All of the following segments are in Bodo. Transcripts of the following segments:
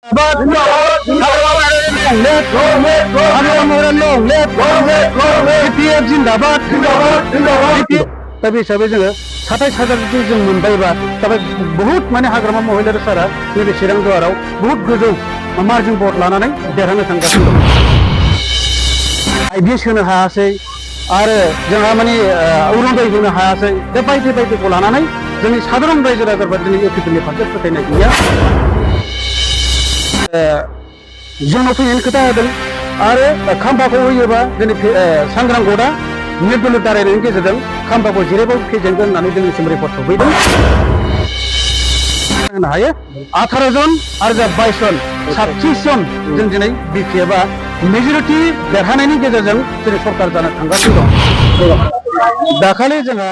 दा बे हिसाबै जोङो 27,000 जुदि जों मोनबायबा दा बहुत माने हाग्रामा महिलारि सारा नैबे चिरां दुवाराव बहुत गोजौ मार्जिन भट लानानै देरहानो थांगासिनो दं। आइडिएस होनो हायासै आरो जोंहा माने अरुणोदय होनो हायासै बे बायदि बायदिखौ लानानै जोंनि साधारन रायजो राजाफ्रा दिनै इउपिपिएलनि फारसे फोथायनाय गैया। जोंनाव फैनायनि खोथा होदों आरो खाम्फाखौ होयोबा दिनै सांग्रां गदा निर्दलीय दारायनायनि गेजेरजों खाम्फाखौ जिरायबाबो फेजेनगोन होननानै जोंनिसिम रिपर्ट सफैदों। होनो हायो 18 जन आरो 22 जन 36 जन जों दिनै बिपिएफआ मेजरिटि देरहानायनि गेजेरजों दिनै सरकार जानो थांगासिनो दं। दाखालि जोंहा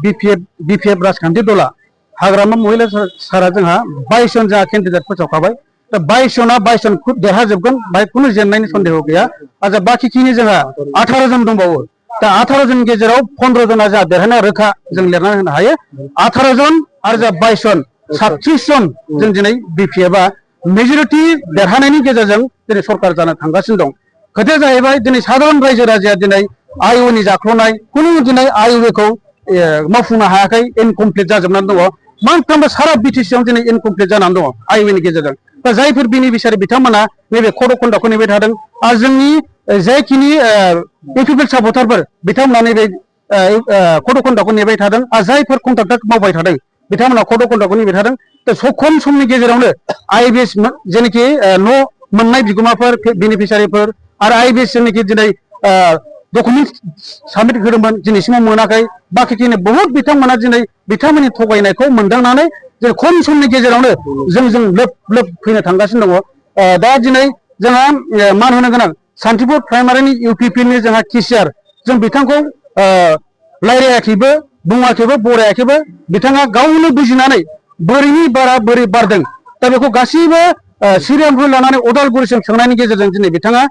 बिपिएफ राजखान्थि दला हाग्रामा महिला सारा जोंहा 22 जन जोंहा केन्डिडेट फोसावखाबाय। दा 22 जना 22 जन देरहाजोबगोन बाहाय खुनु जेननायनि सन्देह गैया। आरो बाखिखिनि जोंहा 18 जन दंबावो। दा 18 जन गेजेराव 15 जना जोंहा देरहानाया रोखा जों लिरनानै होनो हायो। 18 जन आरो 22 जन 36 जन जों दिनै बिपिएफआ मेजरिटि देरहानायनि गेजेरजों दिनै सरकार जानो थांगासिनो दं। खोथाया जाहैबाय दिनै साधारन रायजो राजाया दिनै आइअनि जाख्ल'नाय खुनु दिनै आइअखौ मावफुंनो हायाखै, इनकमप्लिट जाजोबनानै दङ। मोनफ्रोमबो सारा बिटिसिआव दिनै इनकमप्लिट जानानै दङ आइअनि गेजेरजों। दा जायफोर बेनिफिसियारि बिथांमोना नैबे कड अफ कन्डाक्टखौ नेबाय थादों आरो जोंनि जायखिनि इउपिपिएल सापर्टारफोर बिथांमोना नैबे कड अफ कन्डाक्टखौ नेबाय थादों आरो जायफोर कन्ट्राक्टर मावबाय थादों बिथांमोना कड अफ कन्डाक्टखौ नेबाय थादों। दा खम समनि गेजेरावनो आइबिएस जेनाखि न' मोननाय बिगोमाफोर बेनिफिसियारिफोर आरो आइबिएस जेनाखि दिनै डकुमेन्ट साबमिट होदोंमोन दिनैसिमाव मोनाखै। बाखिखिनि बहुत बिथांमोना दिनै बिथांमोननि थगायनायखौ मोनदांनानै जों खम समनि गेजेरावनो जों लोब लोब फैनो थांगासिनो दङ। दा दिनै जोंहा मान होनो गोनां सान्तिपुर प्राइमारिनि इउपिपिएलनि जोंहा केसियार जों बिथांखौ रायलायाखैबो बुङाखैबो बरायाखैबो बिथाङा गावनो बुजिनानै बोरैनि बारा बोरै बारदों दा बेखौ गासैबो सिरियामखौ लानानै अदालगुरिसिम सोंनायनि गेजेरजों दिनै बिथाङा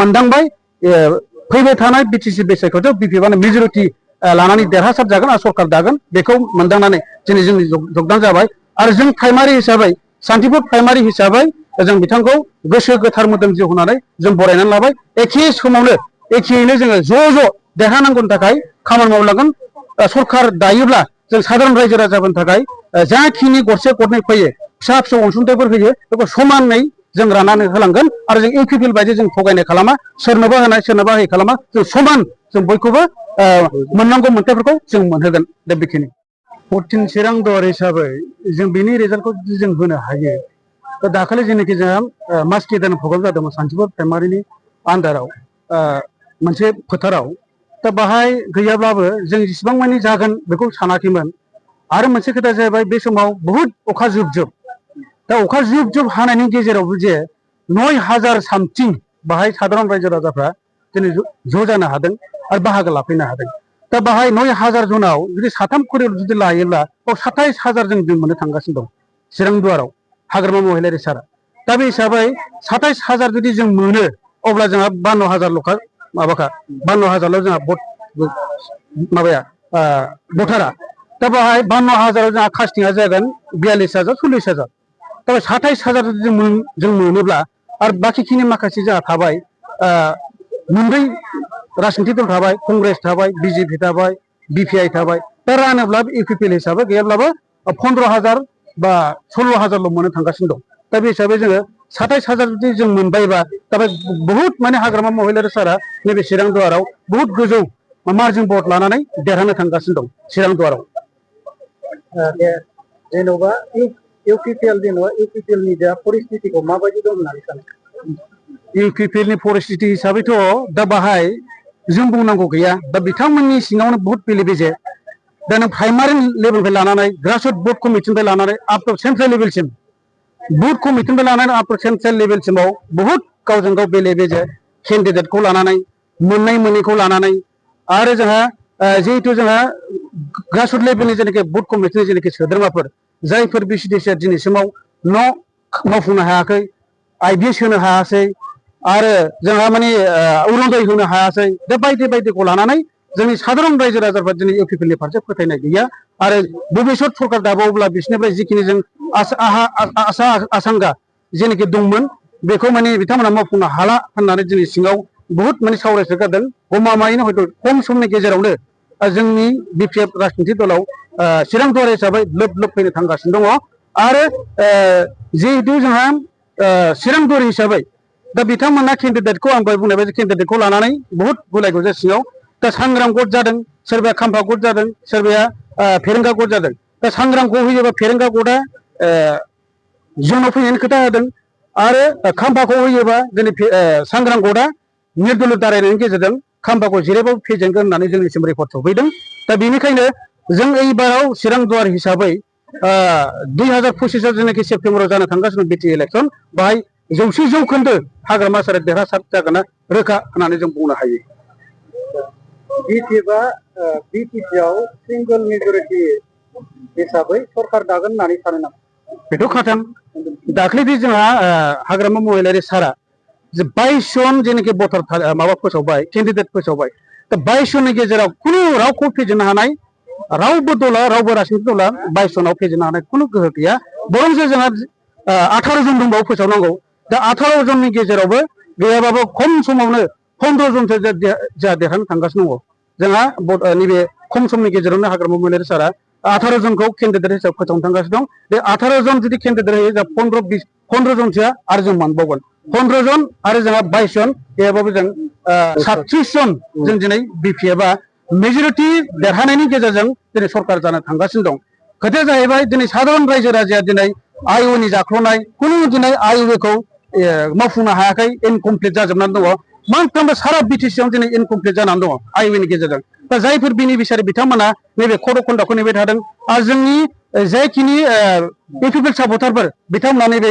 मोनदांबाय फैबाय थानाय बिटिसि बिसायख'थियाव बिपिएफआनो मेजरिटि लानानै देरहासार जागोन आरो सरकार दागोन बेखौ मोनदांनानै दिनै जोंनि जगदान जाबाय। आरो जों प्राइमारि हिसाबै सान्तिपुर प्राइमारि हिसाबै जों बिथांखौ गोसो गोथार मोदोम जिउ होनानै जों बरायनानै लाबाय। एखे समावनो एखेयैनो जोङो ज' देरहानांगौनि थाखाय खामानि मावलांगोन। सरकार दायोब्ला जों साधारन रायजो राजाफोरनि थाखाय जाखिनि गरसे गरनै फैयो फिसा फिसौ अनसुंथाइफोर फैयो बेखौ समानै जों राननानै होलांगोन। आरो जों इउपिपिएल बायदि जों थगायनाय खालामा, सोरनोबा होनाय सोरनोबा होयै खालामा। जों समान जों बयखौबो मोननांगौ मोन्थायफोरखौ जों मोनहोगोन। दा बेखिनि 14 चिरां दुवार हिसाबै जों बिनि रिजाल्टखौ जुदि जों होनो हायो दा दाखालि जेनाखि जोंहा मास केदारनि प्रग्राम जादोंमोन सान्तिपुर प्राइमारिनि आन्दाराव मोनसे फोथाराव। दा बाहाय गैयाब्लाबो जों जेसेबां मानि जागोन बेखौ सानाखैमोन। आरो मोनसे खोथा जाहैबाय बे समाव बहुद अखा जुब जुब। दा अखा जुब जुब हानायनि गेजेरावबो जे 9,000 सामथिं बाहाय साधारन रायजो राजाफ्रा दिनै ज' जानो हादों आरो बाहागो लाफैनो हादों। दा बाहाय 9,000 जनाव जुदि साथाम खरियाव जुदि लायोब्ला 27,000 जों मोननो थांगासिनो दं चिरां दुवाराव हाग्रामा महिलारि सारा। दा बे हिसाबै 27,000 जुदि जों मोनो अब्ला जोंहा 52,000 ल'खा माबाखा 52,000ल' जोंहा माबाया भटारा। दा बाहाय 52,000 जोंहा कास्टिंआ जागोन 42,000 40,000। दा 27,000 जुदि जों मोनोब्ला आरो बाखिखिनि माखासे जोंहा थाबाय मोनब्रै राजनितिक दल थाबाय, कंग्रेस थाबाय, बिजेपि थाबाय, बिपिआइ थाबाय। दा रानोब्ला इउपिपिएल हिसाबै गैयाब्लाबो 15,000 बा 16,000ल' मोननो थांगासिनो दं। दा बे हिसाबै जोङो 27,000 जुदि जों मोनबायबा दा बहुत माने हाग्रामा महिलारि सारा नैबे चिरां दुवाराव बहुत गोजौ मार्जिन भट लानानै देरहानो थांगासिनो दं चिरां दुवाराव। जेन'बा इउपिपिएलनि दा परिस्थितिखौ माबायदि दं होननानै सानो? इउपिपिएलनि परिस्थिति हिसाबैथ' दा बाहाय जों बुंनांगौ गैया। दा बिथांमोननि सिङावनो बहुत बेले बेजे। दा नों प्राइमारि लेभेलनिफ्राय लानानै ग्रासरुट बुथ कमिटिनिफ्राय लानानै आप टु सेन्ट्रेल लेभेलसिम बुथ कमिटिनिफ्राय लानानै आप टु सेन्ट्रेल लेभेलसिमाव बहुत गावजों गाव बेले बेजे केन्डिडेटखौ लानानै मोननाय मोनैखौ लानानै आरो जोंहा जिहेतु जोंहा ग्रासरुट लेभेलनि जेनाखि बुथ कमिटिनि जेनाखि सोद्रोमाफोर जायफोर बिसिडिसिआ दिनैसिमाव न' मावफुंनो हायाखै, आइडिएस होनो हायासै आरो जोंहा माने अरुणोदय होनो हायासै। दा बायदि बायदिखौ लानानै जोंनि साधारन रायजो राजाफ्रा दिनै इउपिपिएलनि फारसे फोथायनाय गैया। आरो भबिष्यत सरकार दाबावोब्ला बिसोरनिफ्राय जिखिनि जों आशा आसांगा जेनेखि दंमोन बेखौ माने बिथांमोना मावफुंनो हाला होननानै जोंनि सिङाव बहुत माने सावरायसोगारदों गमामायैनो हयथ' खम समनि गेजेरावनो जोंनि बिपिएफ राजनिति दलाव चिरां दुवार हिसाबै लोब लोब फैनो थांगासिनो दङ आरो जिहेतु जोंहा चिरां दुवार हिसाबै दा बिथांमोना केन्डिडेटखौ आं दहाय बुंनाय बायदि केन्डिडेटखौ लानानै बहुत गुलाय गुजाय सिङाव दा सांग्रां गट जादों सोरबाया खाम्फा गट जादों सोरबाया फेरेंगा गट जादों दा सांग्रांखौ होयोबा फेरेंगा गटआ जोंनाव फैनायनि खोथा होदों आरो खाम्फाखौ होयोबा दिनै सांग्रां गटआ निर्दल दारायनायनि गेजेरजों खाम्फाखौ जेरैबाबो फेजेनगोन होननानै जोंनिसिम रिपर्ट सफैदों दा बेनिखायनो जों एबाराव चिरां दुवार हिसाबै 2025 जेनाखि सेप्तेम्बराव जानो थांगासिनो बिटि इलेक्सन बाहाय 100% हाग्रामा सारा देरहासार जागोन रोखा होननानै जों बुंनो हायो। बिटिएफआ बिटिसिआव सिंगल मेजरिटि हिसाबै सरकार दागोन होननानै सानो नामा? बेथ' खाथां दाख्लैदि जोंहा हाग्रामा महिलारि सारा 22 जन जेनाखि भटार माबा फोसावबाय केन्डिडेट फोसावबाय दा 22 जननि गेजेराव खुनु रावखौ फेजेननो हानाय रावबो दला रावबो राजनिति दला 22 जनाव फेजेननो हानाय खुनु गोहो गैया बरंसो जोंहा 18 जन दंबावो फोसावनांगौ दा 18 जननि गेजेरावबो गैयाबाबो खम समावनो 15 जनसो जोंहा देरहानो थांगासिनो दङ जोंहा नैबे खम समनि गेजेरावनो हाग्रामा महिलारि सारा 18 जनखौ केन्डिडेट हिसाबै फोसावनो थांगासिनो दं बे 18 जन जुदि केन्डिडेट होयो जों 15 जनसोआ आरो जों मोनबावगोन 15 जन आरो जोंहा 22 जन गैयाबाबो जों 37 जन जों दिनै बिपिएफआ मेजरिटि देरहानायनि गेजेरजों दिनै सरकार जानो थांगासिनो दं खोथाया जाहैबाय दिनै साधारन रायजो राजाया दिनै आइअनि जाख्ल'नाय खुनु दिनै आइअखौ मावफुंनो हायाखै इनकमप्लिट जाजोबनानै दङ मोनफ्रोमबो सारा बिटिसिआव दिनै इनकमप्लिट जानानै दङ आइअनि गेजेरजों दा जायफोर बेनिफिसियारि बिथांमोना नैबे कड अफ कन्डाक्टखौ नेबाय थादों आरो जोंनि जायखिनि इउपिपिएल सापर्टारफोर बिथांमोना नैबे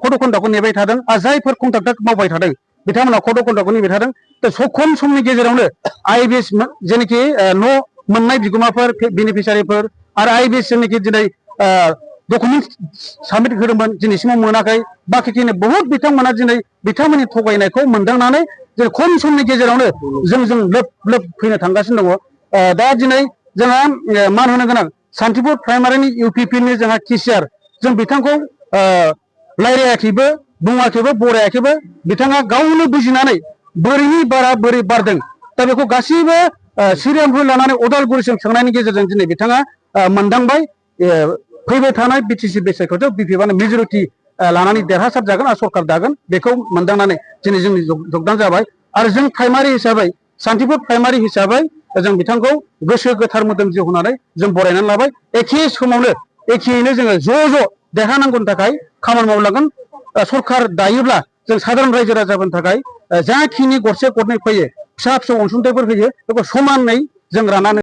कड अफ कन्डाक्टखौ नेबाय थादों आरो जायफोर कन्ट्राक्टर मावबाय थादों बिथांमोना कड अफ कन्डाक्टखौ नेबाय थादों दा खम समनि गेजेरावनो आइबिएस जेनाखि न' मोननाय बिगोमाफोर बेनिफिसियारिफोर आरो आइबिएस जेनाखि दिनै डकुमेन्ट साबमिट होदोंमोन दिनैसिमाव मोनाखै बाखिखिनि बहुत बिथांमोना दिनै बिथांमोननि थगायनायखौ मोनदांनानै जों खम समनि गेजेरावनो जों लोब लोब फैनो थांगासिनो दङ दा दिनै जोंहा मान होनो गोनां सान्तिपुर प्राइमारिनि इउपिपिनि जोंहा केसिआर जों बिथांखौ रायलायाखैबो बुङाखैबो बरायाखैबो बिथाङा गावनो बुजिनानै बोरैनि बारा बोरै बारदों दा बेखौ गासैबो सिरियामखौ लानानै अदालगुरिसिम सोंनायनि गेजेरजों दिनै बिथाङा मोनदांबाय फैबाय थानाय बिटिसि बिसायख'थियाव बिपिएफआनो मेजरिटि लानानै देरहासार जागोन आरो सरकार दागोन बेखौ मोनदांनानै दिनै जोंनि जगदान जाबाय आरो जों प्राइमारि हिसाबै सान्तिपुर प्राइमारि हिसाबै जों बिथांखौ गोसो गोथार मोदोम जिउ होनानै जों बरायनानै लाबाय एखे समावनो एखेयैनो जोङो ज' देरहानांगौनि थाखाय खामानि मावलांगोन सरकार दायोब्ला जों साधारन रायजो राजाफोरनि थाखाय जाखिनि गरसे गरनै फैयो फिसा फिसौ अनसुंथाइफोर होयो बेखौ समानै जों राननानै